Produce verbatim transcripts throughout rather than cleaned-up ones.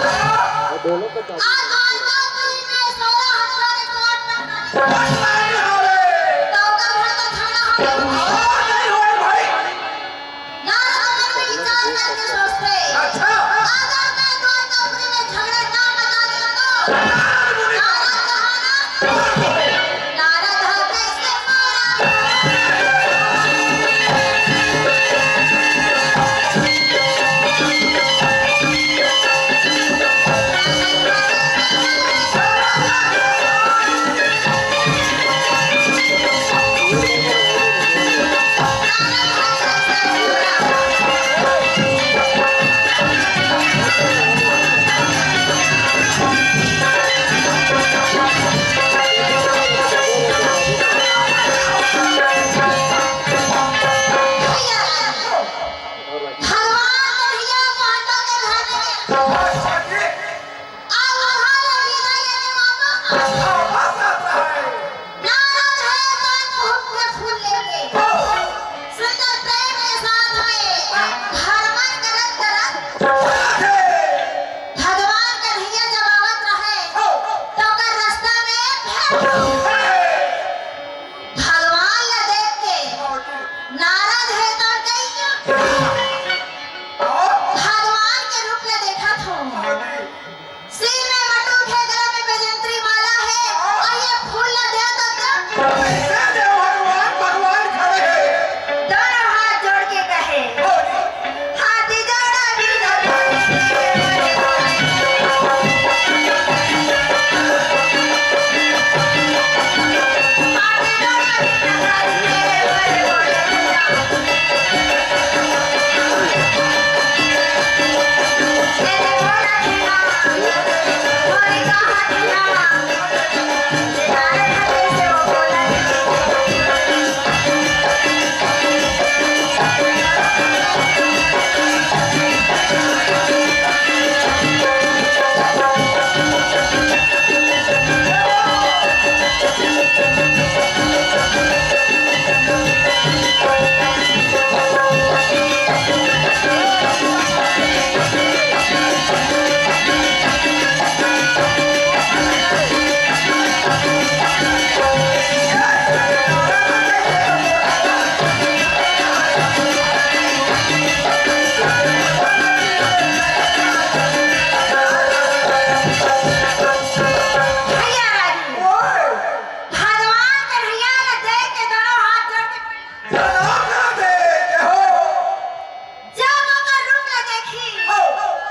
आज आज का दिन में सोलह हजार रिकॉर्ड बन रहा है। तो ओकर घर का झगड़ा हो गया। हाँ, नहीं होए भाई। नारद मन में विचार करके सोचते। अच्छा। अगर मैं द्वारकापुरी में झगड़ा ना मचा लिया तो? नारद मुनि का नारद कहा ना। नारद हो कैसे मारा? भगवान कन्हैया पांडव के घर में गए। अब वहां ले विदा लेने वापस आ गए। नारद है तो एक मुहूर्त में फूल लेके सुंदर प्रेम के साथ में भ्रमण करत करत भगवान कन्हैया जब आवत रहे तो ओकर रास्ता में भेंट हो गए। भगवान ला देख के नारद हे तो कहिया भगवान के रूप ला देखत हो। सिर में मटुक हे, गला में बैजंत्री माला हे, अउ ये फूल ला दे तो दे। कैसे दे भगवान, भगवान खड़े हे। दोनों हाथ जोड़ के कहे, हाथी जोड़ा बिना भैया राजू, भगवान कन्हैया ला देख के दोनों हाथ जोड़ के प्रणाम कर दे, जय हो। जब ओकर रूप ला देखी, तो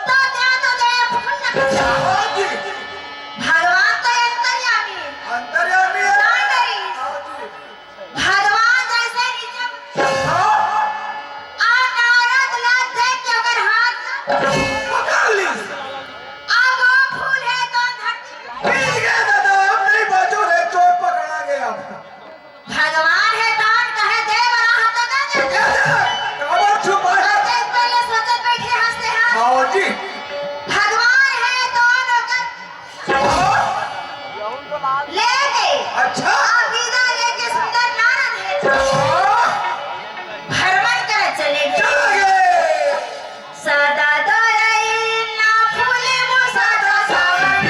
दया तो दया फूल लगा। हाँ जी। भगवान तो अंतर्यामी। अंतर्यामी है। जान डरी। हाँ जी। भगवान जैसे नीचे हाँ। आ नारद ला देख के ओकर हाथ पकड़ ली। अब वो फूल है तो धरती पे। मिल गया दादा, अब नहीं बाँचोगे, चोर पकड़ा गया। भगवान है तो कहे दे बड़ा हाथ ना दे। काबर छुपा है? अब देख पहले सोचत बैठे हंसते हैं। हाँ जी। भगवान है तो ओकर ले गए। अच्छा। आ विदा लेके सुंदर नारद है। हाँ। भ्रमण कर चले गए। चले गए। सदा तोरई ना फूले वो सदा सावन।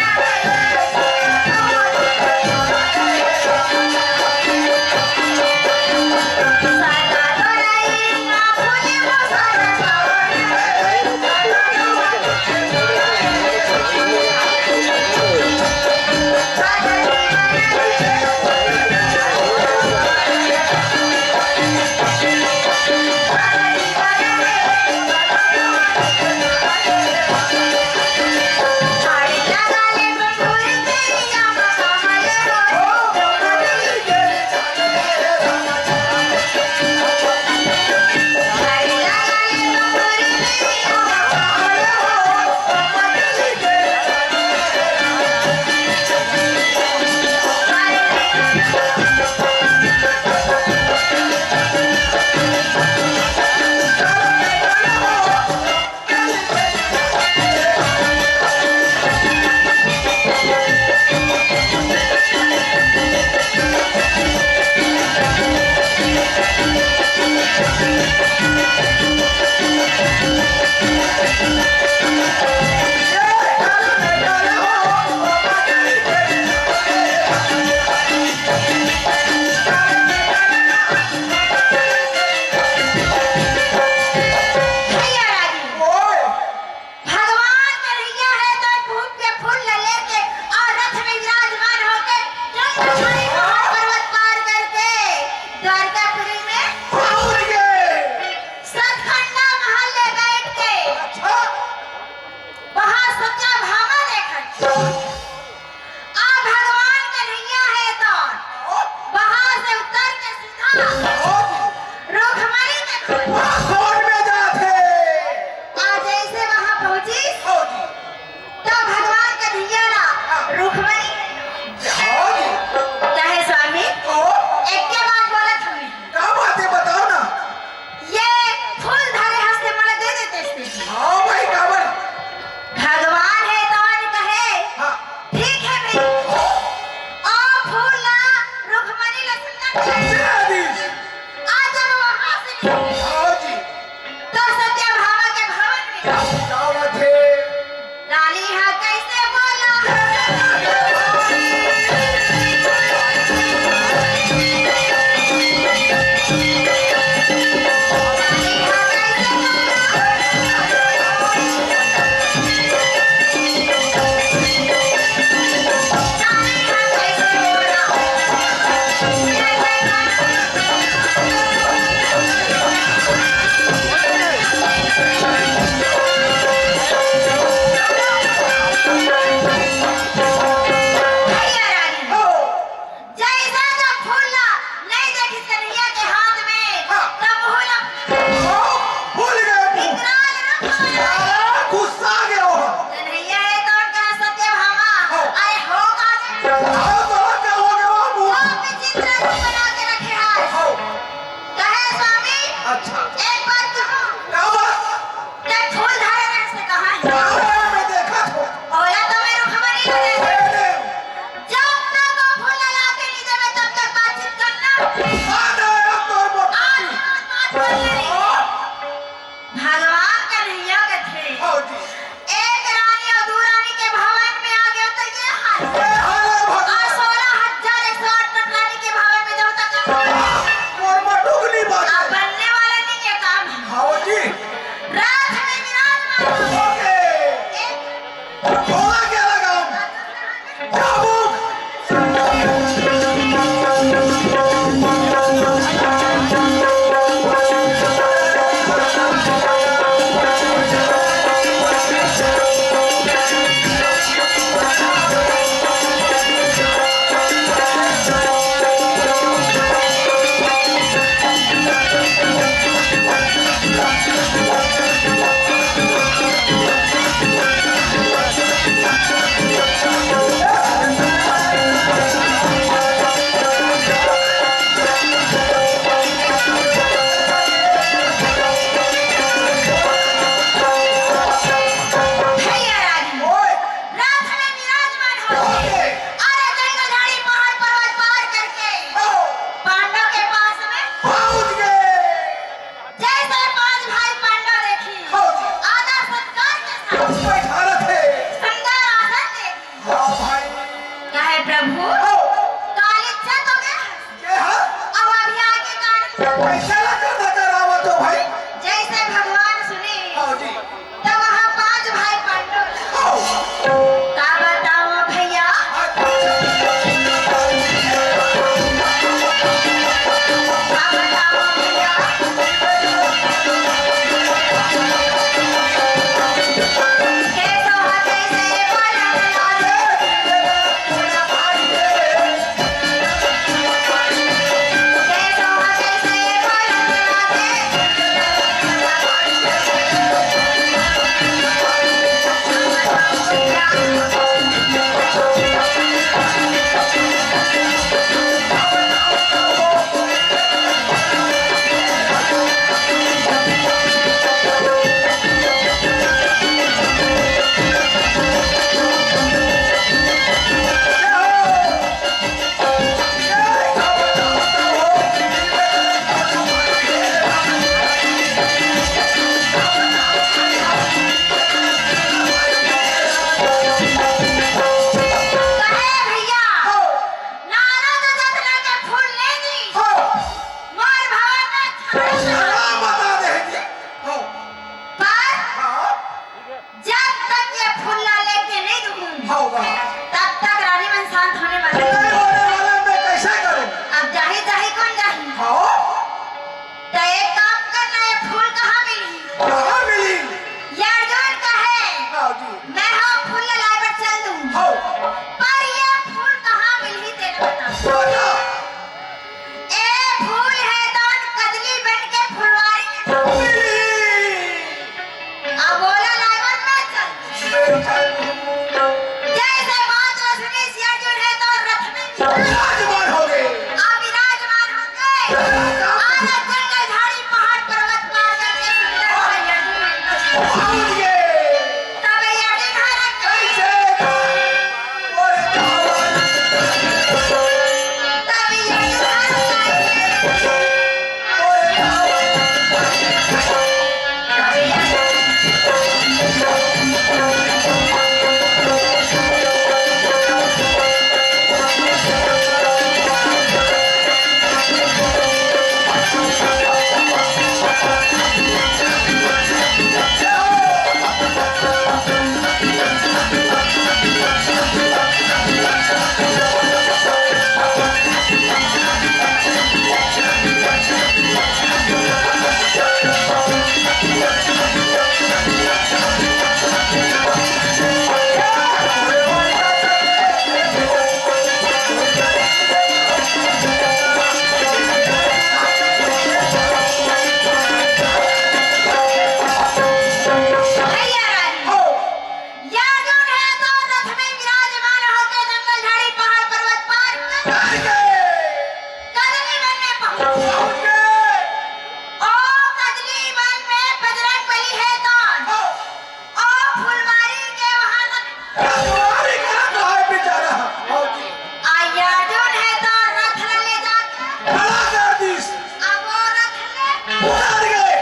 रखवारी करत रहे बेचारा। भौजी। आ अर्जुन हे तो रथ ल ले जाके खड़ा कर दिस। अब वो रथ ले उतर गए।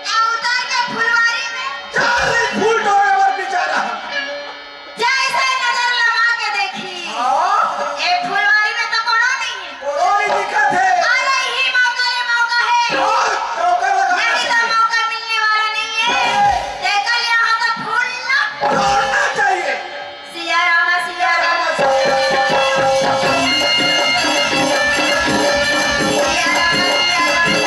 आ उतर के फुलवारी में चार दिन फूल टोरे बर बेचारा। जैसे नजर लगा के देखी, हाँ। ए फुलवारी में तो कोनो नहीं हे। कोनो नहीं दिखत हे। अरे, ही मौका, ये मौका हे। हाँ, मौका लगा नहीं तो मौका मिलने वाला नहीं हे। देखल, यहाँ तो फूल ना तोड़ना चाहिए। सिया रामा, सिया रामा। सिया रामा, सिया रामा।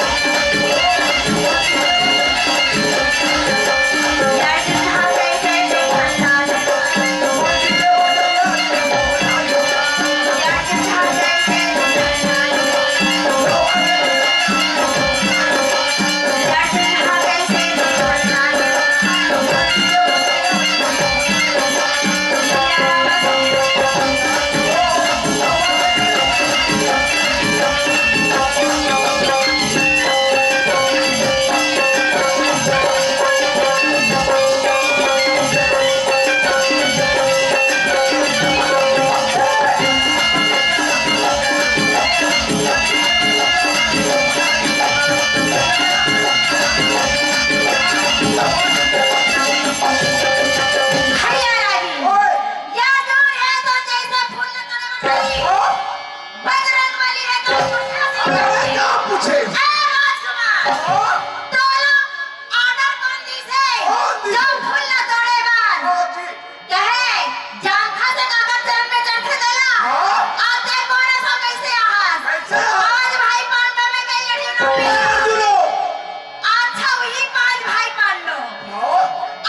बजरंग बली हे तो पूछे। ए राजकुमार, तोला order कोन दिस हे? जो फूल ला तोड़े बर। कहे, जांघा से काकर चरण में चढ़थे तेला। हाँ। अउ तैं कोन अस, कइसे आहस? कइसे आहस? पांच भाई पांडव में कई अर्जुन हो? अर्जुन हो। अच्छा, वही पांच भाई पांडव। हाँ।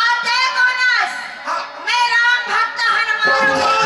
अउ तैं कोन अस? हाँ। मैं राम भक्त हनुमान।